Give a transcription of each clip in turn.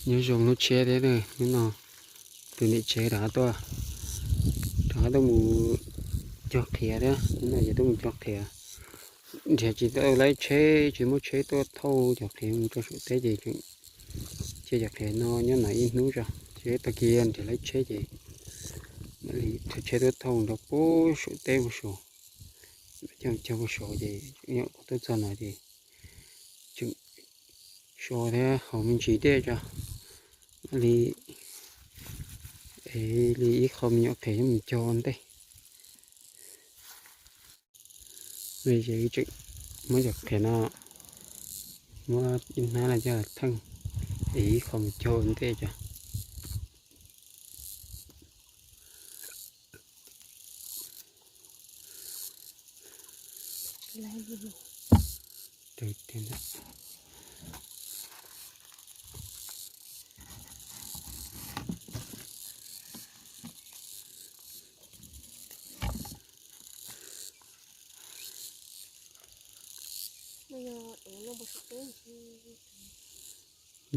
Nyob zoo hnub tshiab thiab, hnub no tus niam tsev rov qab tuaj, rov qab tuaj mus cog qhiav thiab, hnub no ces tuaj mus cog qhiav. Nrhiav tsis tau lawv tsheb, tsis muaj tsheb tuaj thauj cov qhiav mus rau Suav teb ces tseem cia cov qhiav no nyob no ib hnub tso, ces tag kis nrhiav lawv tsheb ces mam li thauj tsheb tuaj thauj rau puag Suav teb puag saud. Cog puag saud ces nyuam qhuav tuaj txog no ces tseem so thiab haus me ntsis dej tso, mam li, es li ib qho me nyuam qhiav coj mus cog ua ntej. Ces tseem muab cov qhiav no, muab ib hnab no coj theej, es ib qho mus cog ua ntej tso.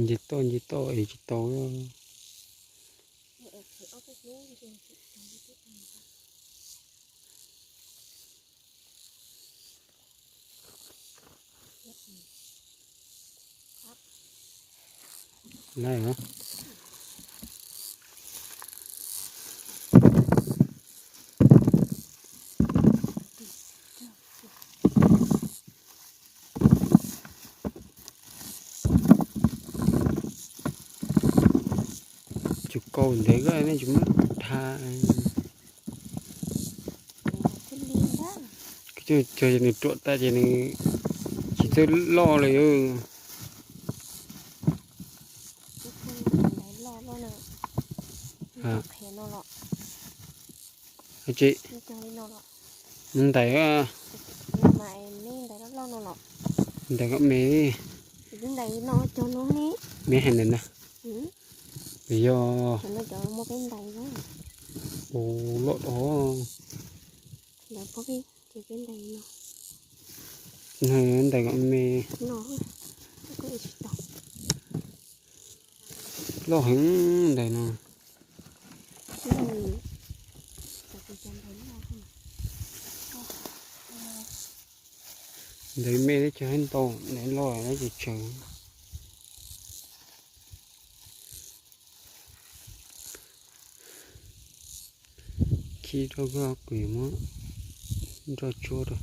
Nce toj nce toj es tsis tau. Lawm. Tsis kaus ntev koj nej tsis muab dha. Cog ces nws ruam tas ces nws tsis txawj loj li. Tsis, nws ntais, ntais kom me, me hais ntawd na. Yog, ua loj os. Ntais kom me. Loj heev ntais no. Ntais me thiab ces ntau, ntais loj thiab ces tsawg. Khi rau koj, kuv yuav muab nroj tsuab rau.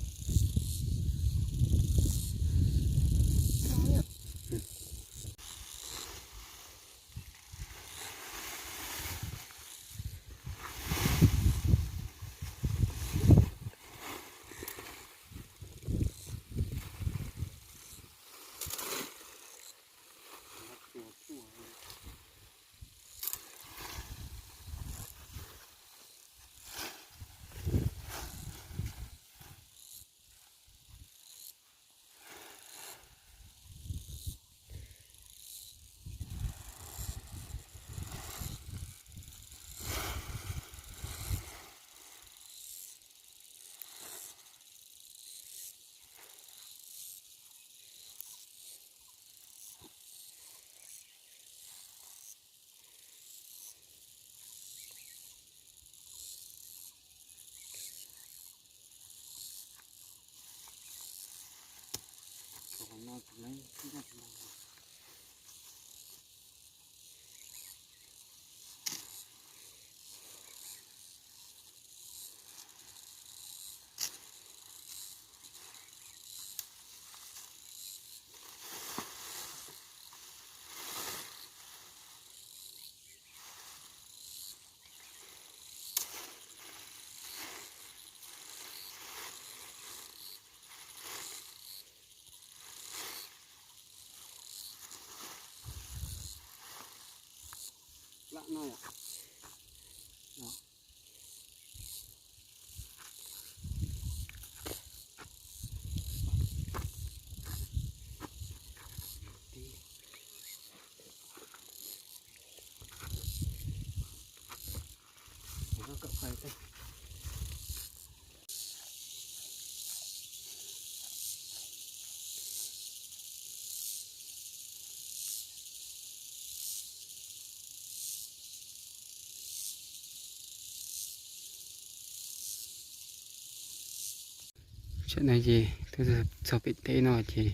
Tsam no ces tuaj txog pem teb no ces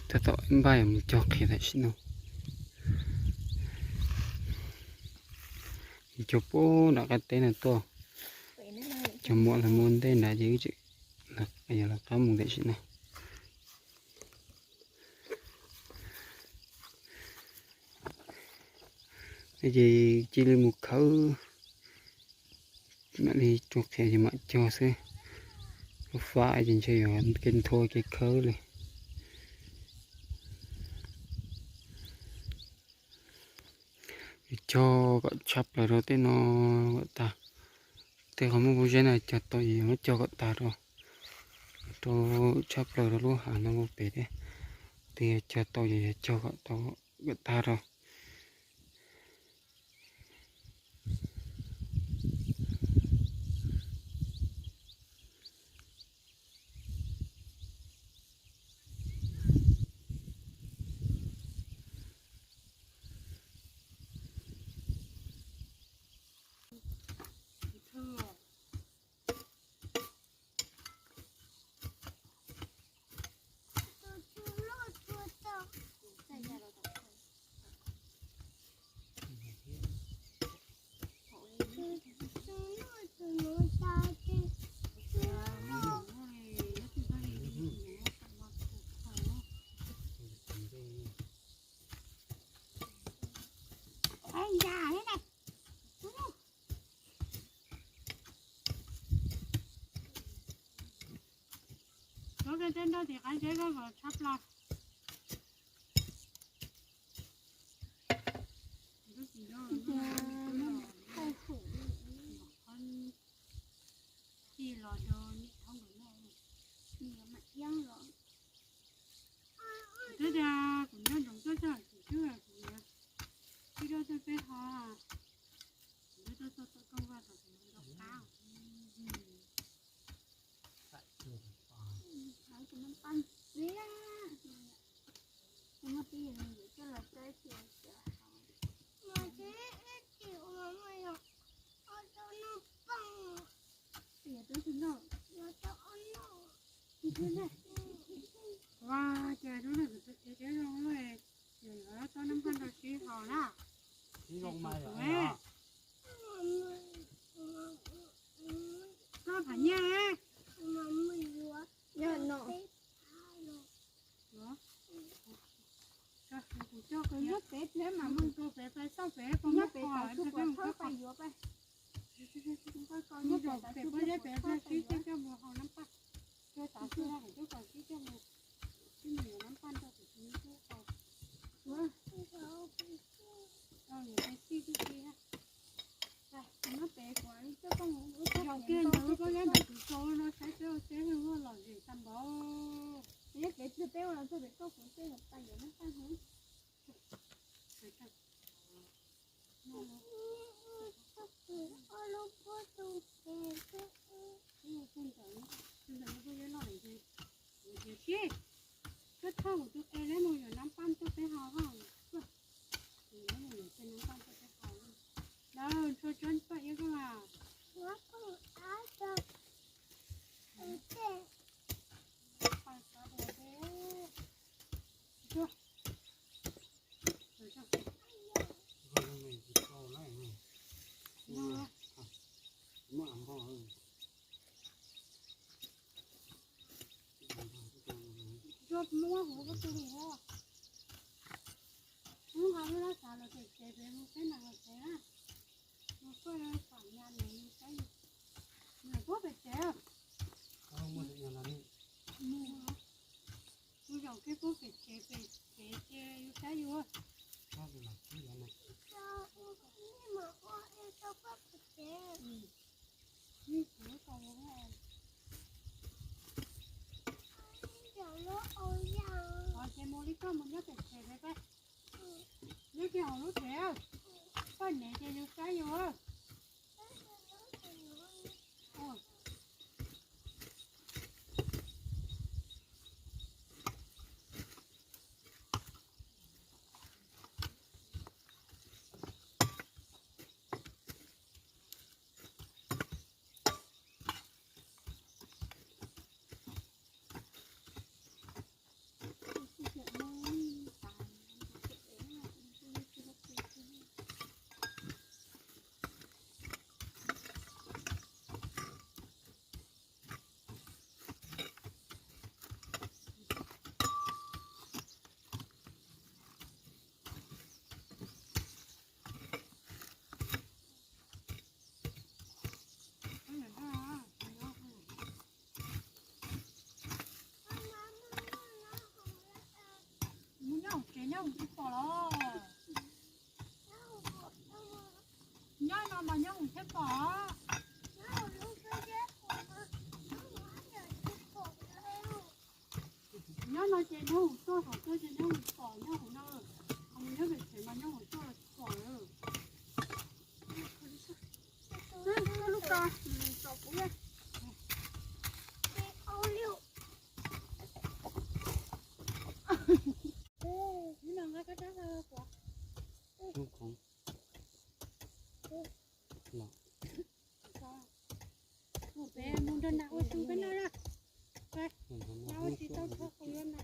tab tom npaj yuav mus cog qhiav tam sim no. Cog puag nram qab teb no tuaj, cog muaj los mus ntej nrad ces wb tseem yuav los qab mus tam sim no. Ces cia li mus khawb, mam li rau qhiav ces mam cog xwb. Lub fab ces ntshe yuav kev nthua kev khawb li. Cog kom tshaj plaws rau tej no kom tag. Tej qhov muaj pob zeb no cog tau ces yuav muab cog kom tag rau, rau tshaj plaws rau lub hav no ua pem thiab. Tej cog tau ces yuav cog kom tau kom tag rau. Lub tej nroj tim qab zeb koj kom tshab plaws. Ci los do niam thoob nkawd noj. Twb tias kuv nyob ntsoov tuaj txog kuv twb kuv twb rau txog peb ho. Kuv twb tuaj txog txog koj vaj tau kuv nyob nrog qab. Ua cas lub neej kuv txiv tsev zoo, yuav tau nab npaj rau sib haus na. Sib zoo mas. Koj Pham Nyiaj, kuv coj kuv nyob pem thiab mas mus rau pem pais txoj pem pos muab qhov, pais yuav pais. Mus rau pem pob zeb pem pais sib coj coj mus haus nab npaj. Coj tav su no kuv coj kom sib coj mus, sib mus yuav nab npaj rau kuv txiv tub haus. Tau yuav pais txij txij txij. Zaum kiag ntawd pob zeb ntawd kuv tso no saib peb ua teb ua lom zem tag npaum. Peb ua los txog pem koj kuv tej pais yuav nab npaj no. Koj thauj kuv tus qe leb mus yuav nab npaj tuaj peb haus. Nab npaj tuaj peb haus. Lawv ntshua tsob paj iab koj mas. Muab huv koj tu lus. Hnub ho lub lab xav los tsev tsev pem mus peb mam los tsev na. Mus koj lab xav nyas mus saib. Mus puag pem tsev. Mus, mus zaum kiag puag pem tsev, pem tsev ces yus saib yus. Ces mus li koj mus nyob pem tsev pem, nyob kiag hauv lub tsev. Koj niam ces yus saib yus. Nyob hauv tsis pom los? Nyob no mas nyob hauv thiaj pom. Nyob no ces nyob hauv toj, hauv toj ces nyob hauv pom nyob hauv no. Ho mus nyob pem tsev mas nyob hauv toj los tsis pom lawm. Lub ko, tsom kuv. Mus pem mus nrog nas ua xyoo peb no na. Nas ua tsis tau txhob qw na.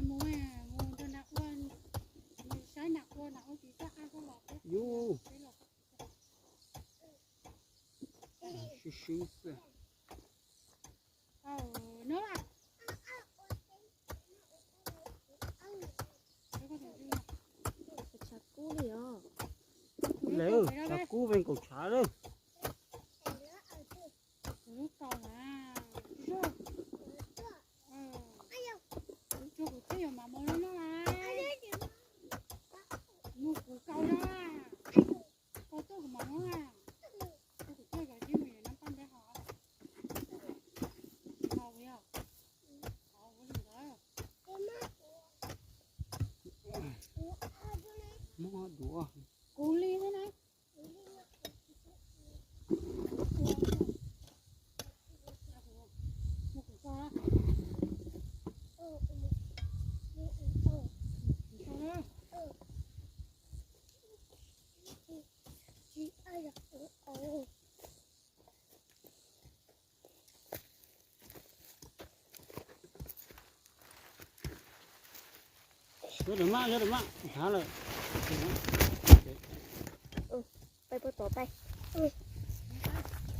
Mus, mus nrog nas ua, mus saib nas ua, nas ua tsis txaj a koj los peb. Yus, swb swb xwb. No. Tshav kub li os. Lawm, tshav kub ven kaum tshav lawm. Lub tau na. Tsuag kuv thiaj yuav mam mus no na. Mus kuv kaus no na. Koj tuaj kuv mam mus na. Kuv tuaj koj tib mus yuav nab paj ntev hos. Hos kuv yog. Hos kuv li ntawd. Muab duav. Kuv li thiab na. Lawv mam, lawv mam thav lawm. Pais puag tod pais.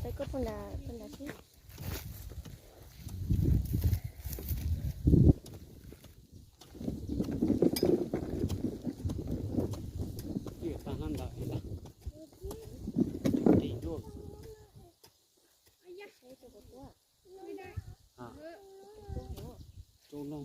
Pais koj puag nrad, puag nrad xwb. Tag hnab ntawd, ris luaj. Rau no.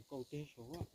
Kaus teb saud.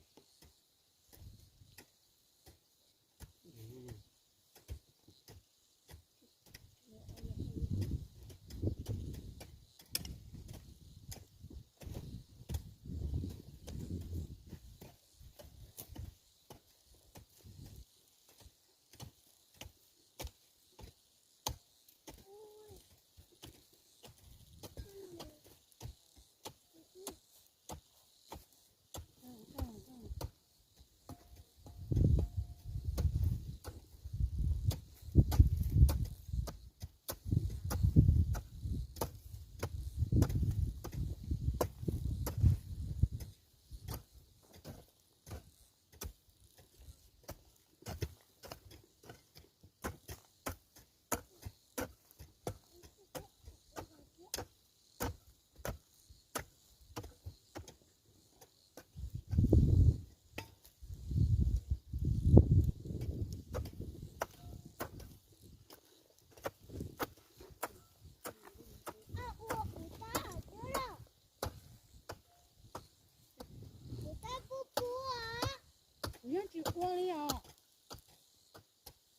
Tsis ua li os.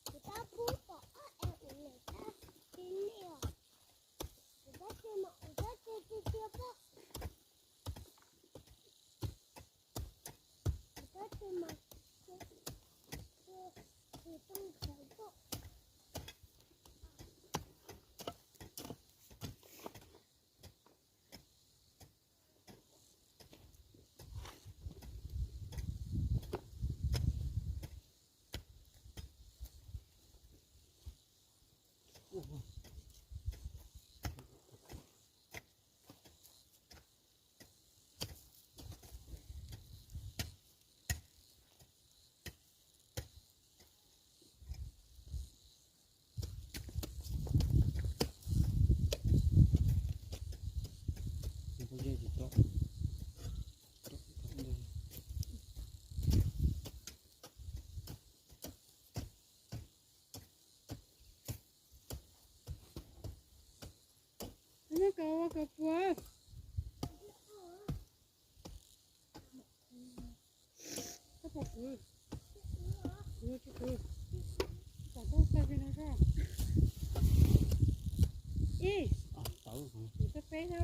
Kuv tab pub pom ob es kuv niam tab tis li os. Kuv tab tis mas kuv tab tis tiag tiag pom. Kuv tab tis mas tis tooj khav pom. Neb kawm ua kawm puas? Koj puas kwv? Kwv tsis kwv? Kom koj tag li no soj. Ib, kwv tau peb na.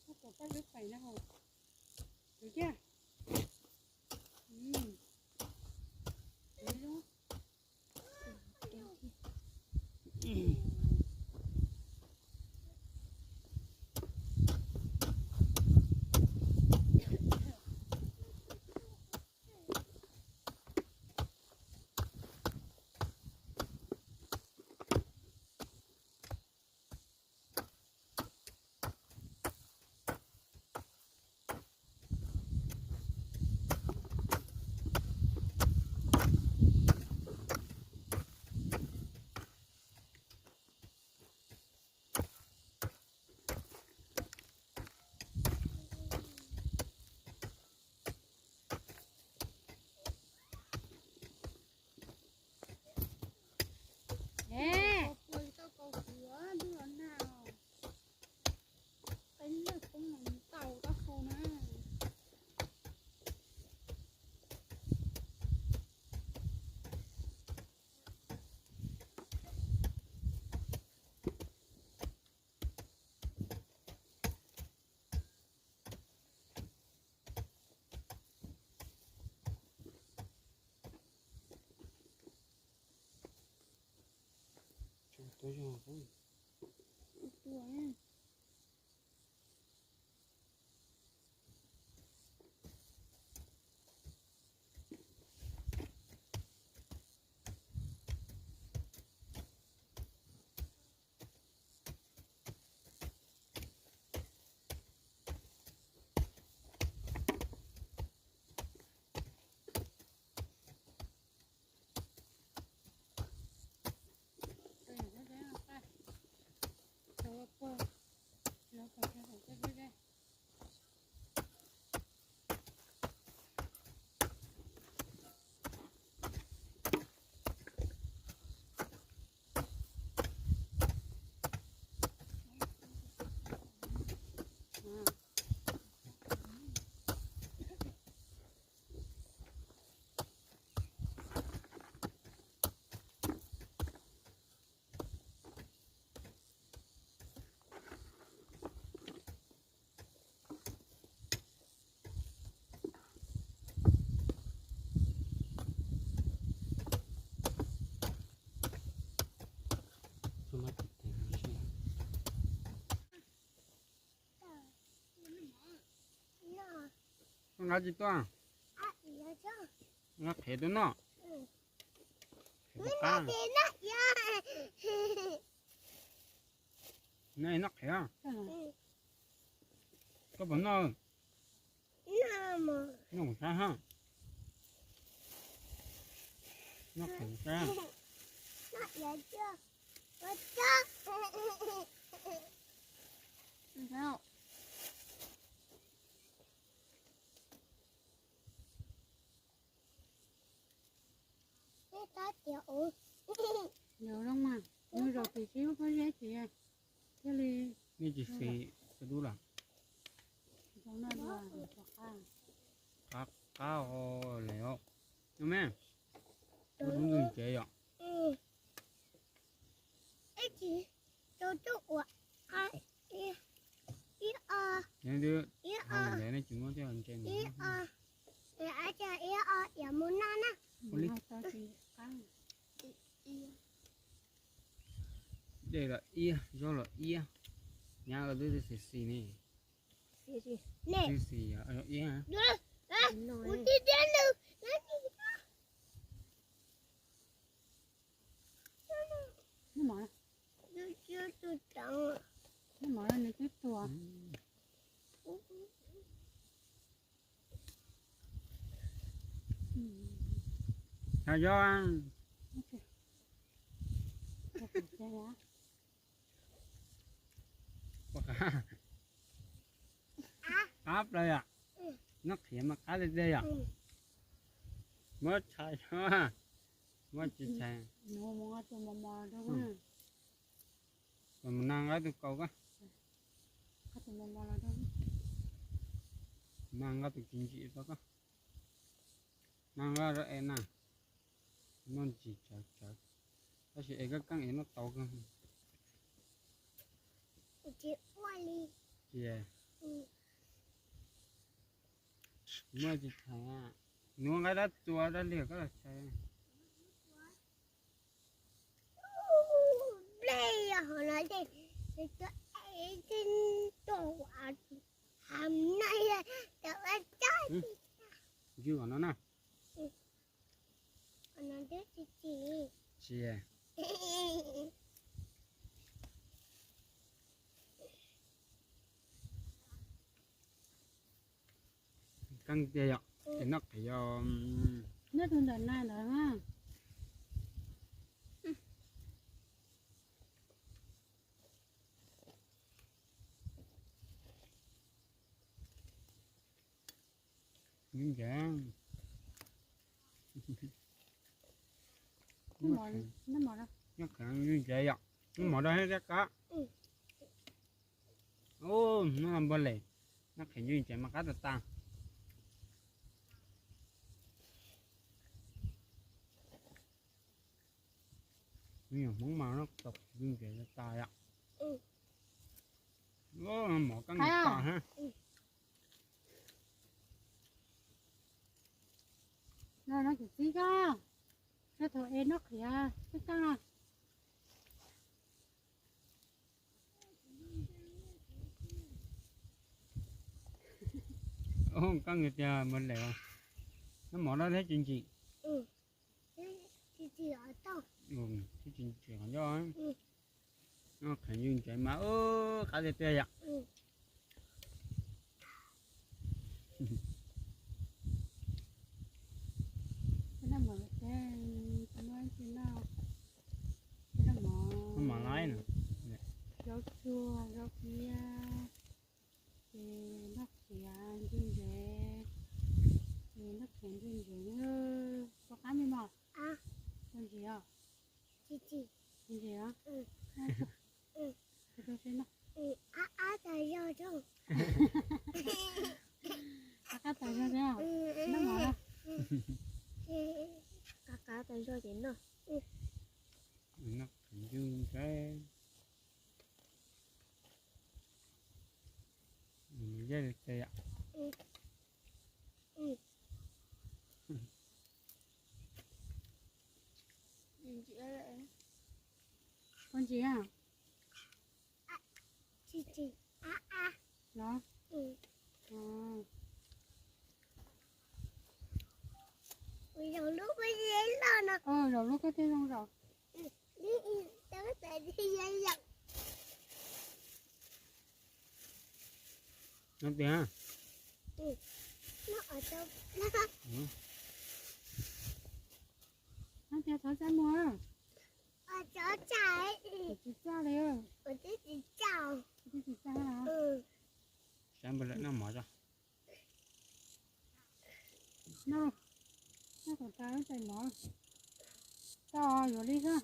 Koj kom koj lub pais na hos. Kwv kiag. Koj nqa tsis tuaj, nqa qhiav tuaj noj. Qab, noj qhiav. Koj puas noj? Noj kuv sab ha. Noj qhiav kuv sab. Yog zoo mas, nws zom pim xwb pob zeb ces thiaj li. Nej tsis xis tau dub los? Qab qab os, lawm os. No me, ua lub ntxwg tsev yom. Ib tsis rau coj ua ib o, ib o, ib o, ib o, ib o, ib o, ib o, mus no na. Dej los iab, zaub los iab, nyab twb xis xis ne. Xis xis, iab. Nws twb tuag. Hais yog, qab plaws yom. Noj qhiav mas qab tiag tiag yom. Muab tshais, muab tsis tshais. Mus nag nqa tus kaus ko, nag nqa tus tsis ntsim rau ko, nag nqa rau es na. Noj ntsis tsawv tsawv, tab sis es kab keeb es noj tau kawg. Tsis, muaj tsis tshais, nws ua nqaij dab txua dab liag koj los tshais. Ywg kom no na. Tsis, keeb tiag yom, ces noj qhiav yog. Nyob rau ntawm na ntawd na. Ywg ntsev, noj qhiav ywg ntsev yom, noj mov rau thiab qab. Ub, noj npua les, noj qhiav ywg ntsev mas qab tas tas. Nyuam Hmoob mas noj qhiav ywg ntsev tas tas yom. Mov kab nqis tas thiab. No no txiv txiv ko, sab thaum es noj qhiav xwb tag. Koj nws tias mus lem, noj mov no thiab tsis ntsim. Thiab tsis ntsim qhov ncauj. Noj qhiav ywg ntsev mas qab tiag tiag yom. Zaub tsuag, zaub piab, ces noj qhiav ywg ntsev, ces noj qhiav ywg ntsev, kua qab me mos, kua ntsis os, ntsis os, qab qab tas zog thiab, noj mov, qab qab tas zog ces noj. Noj qhiav ywg ntsev. Yej li ces yom. Kua ntsis a? Los? Zaum lub koj thiaj zoo zaum. No tias, no tias thov txaj muag. Tsis txaj li, tsis txaj. Saib npawg lawm noj mov tso. Noj, noj kom tas tais mov. Tau yuav li xwb.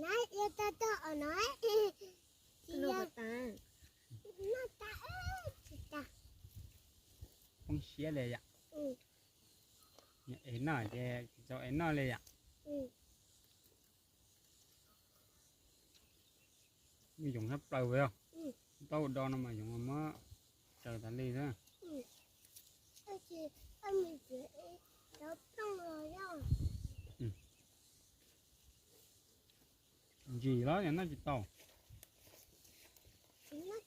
Na, tau tau Poob siab li yom. Es noj ces tsis txaus es noj li yom. Yoov sab plaws yog, tau do no mas yoov muab tsaws tas li xwb. Ntsim los yog noj tsis tau. Noj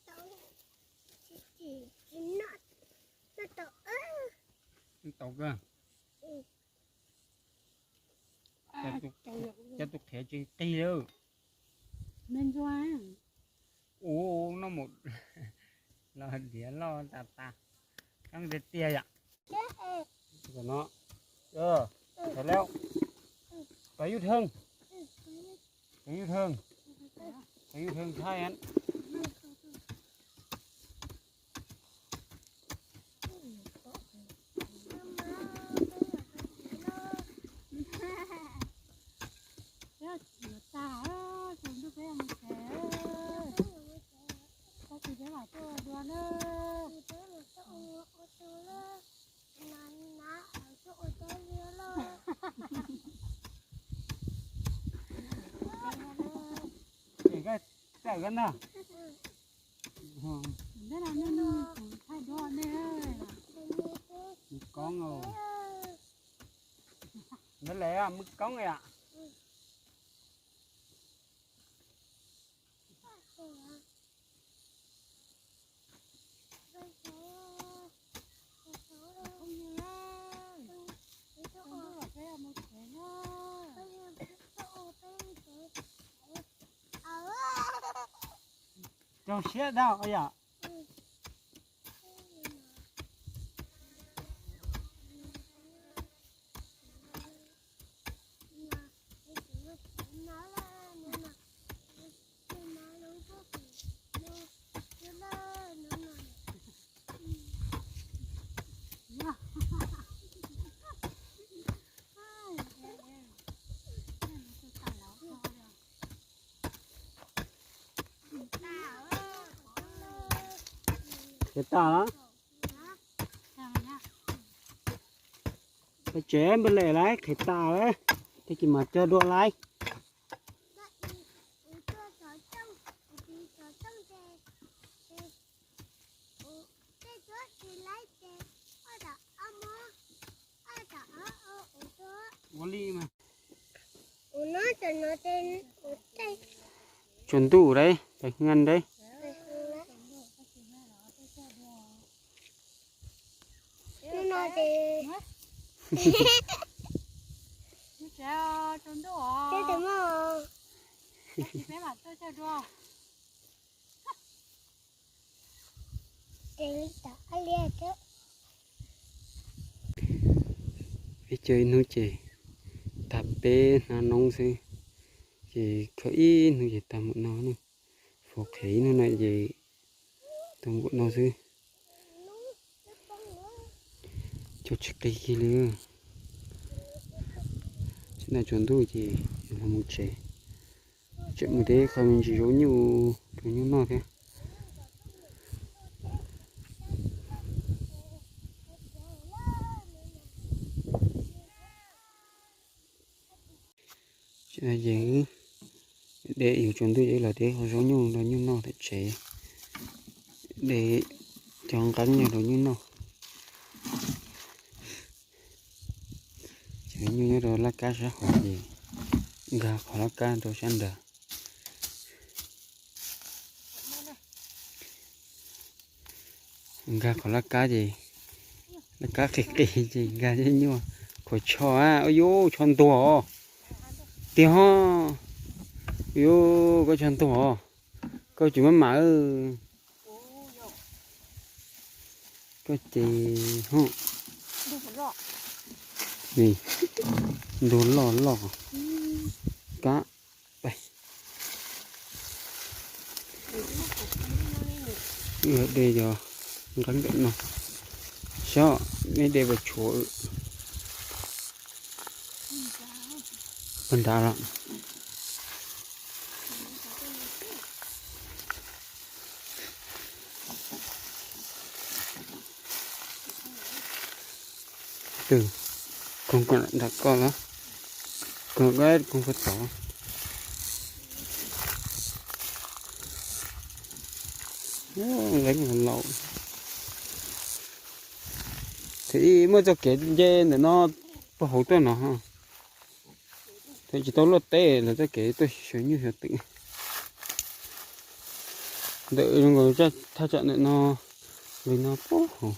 tau kawg. Cov tus qhiav tsis qig lawm. Ua noj mus los diav loj tas tas, qeeb tiag tiag yom. Pab yub theej, pab yub theej, pab yub theej thaij. Koj txawm koj na. Koob, ntawd lawm mws koob yom. Rau siab dau yom. Qhiav tas los? Peb tsev npaj lem lawm, qhiav tas lawm, tag kis mam cog dua lawm. Ua li mas. Tsaus ntuj lawm, peb nqaij lawm. Peb cog ib hnub ces tag peb hnab noob xwb, ces khaws ib hnub ces tag npaum no, faus qhiav ib hnub no ces tag npaum no xwb. Cog tsis qig kiag li. Tsis ntev tsaus ntuj ces los mus tsev, tseem mus de qho me ntsis zaub nyuj rau nyuj noj thiab. Ces de yuav tsaus ntuj ces los de qho zaub nyuj rau nyuj noj tom tsev, de cov nqeeb nyob rau nyuj noj. Cov nyuj nyob rau laj kab sab hauv ces nkag qhov laj kab rau sab nrad. Nkag qhov laj kab ces, laj kab qis qis ces nkag nyuaj. Khuv tsho, ua yuv tsho ntuag os. Tiag ho, ua yuv koj tsho ntuag os. Koj tsis muab mam, koj ces ho, ntuag loj loj kab. De cov nqeeb ntawm no, saib neb de puas tshuav. Puag nrad los. Tus, koog kom nram koj los, koog koj koog puag tod. Leeb laus. Thiab muaj txoj kev nce ntawm no puag hauv tuaj no. Thiab tsis tau luaj teb los txoj kev tuaj xyuas nyuj xyuas twm. Ntawm zoo nkaus thaj tsam ntawm no, li no puag hauv.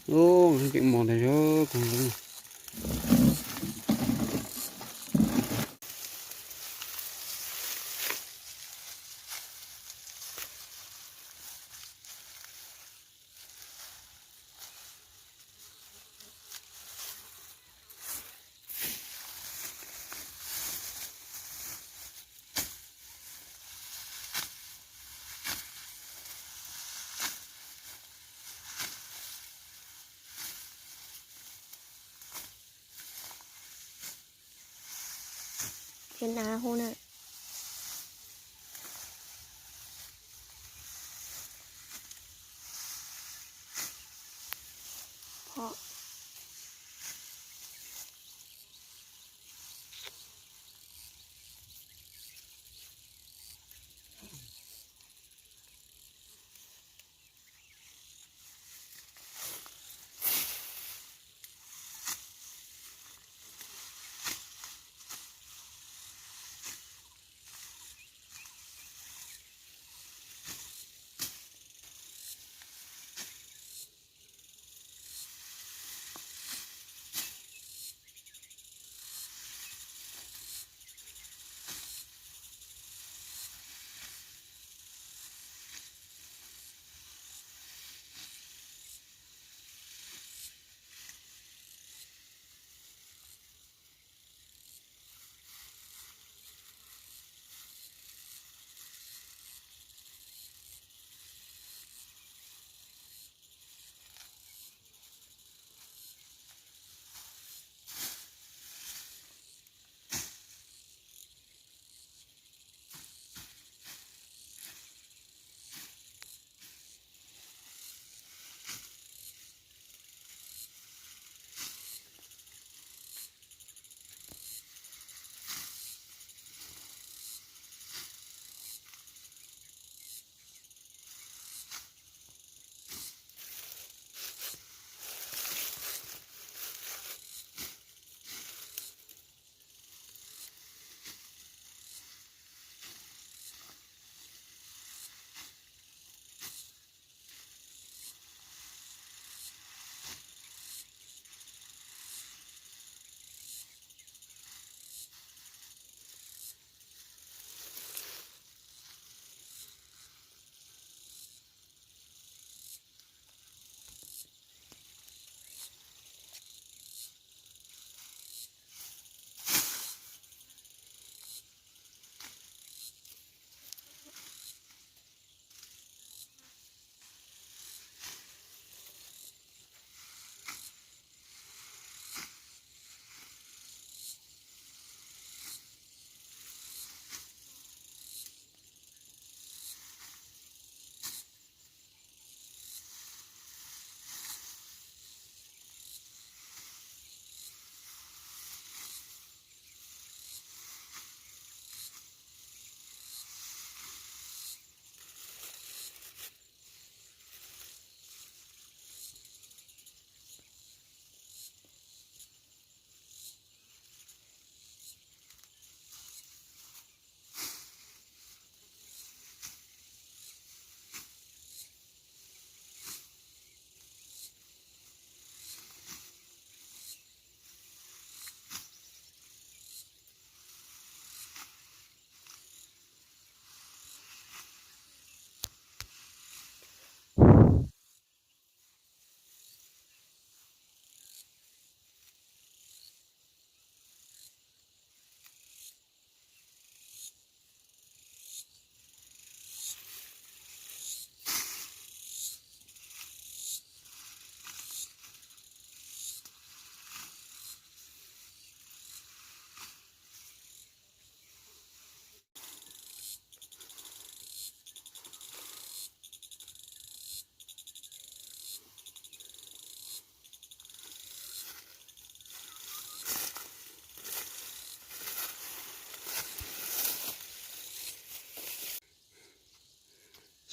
Ub, tseem mos ntawd, koog leeb. Ces nav hu na. Phom.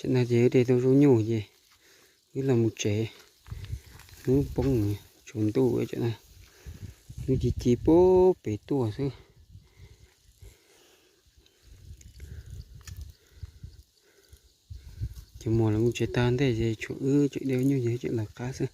Tam no ces wb de tau zaub nyuj ces wb los mus tsev. Hnub poob, tsaus ntuj, tam no hnub ci ci puag pem tuaj xwb. Ces mus los mus tsev tag ntej ces tshuav wb tseem de nyuj ces tseem los qab xwb.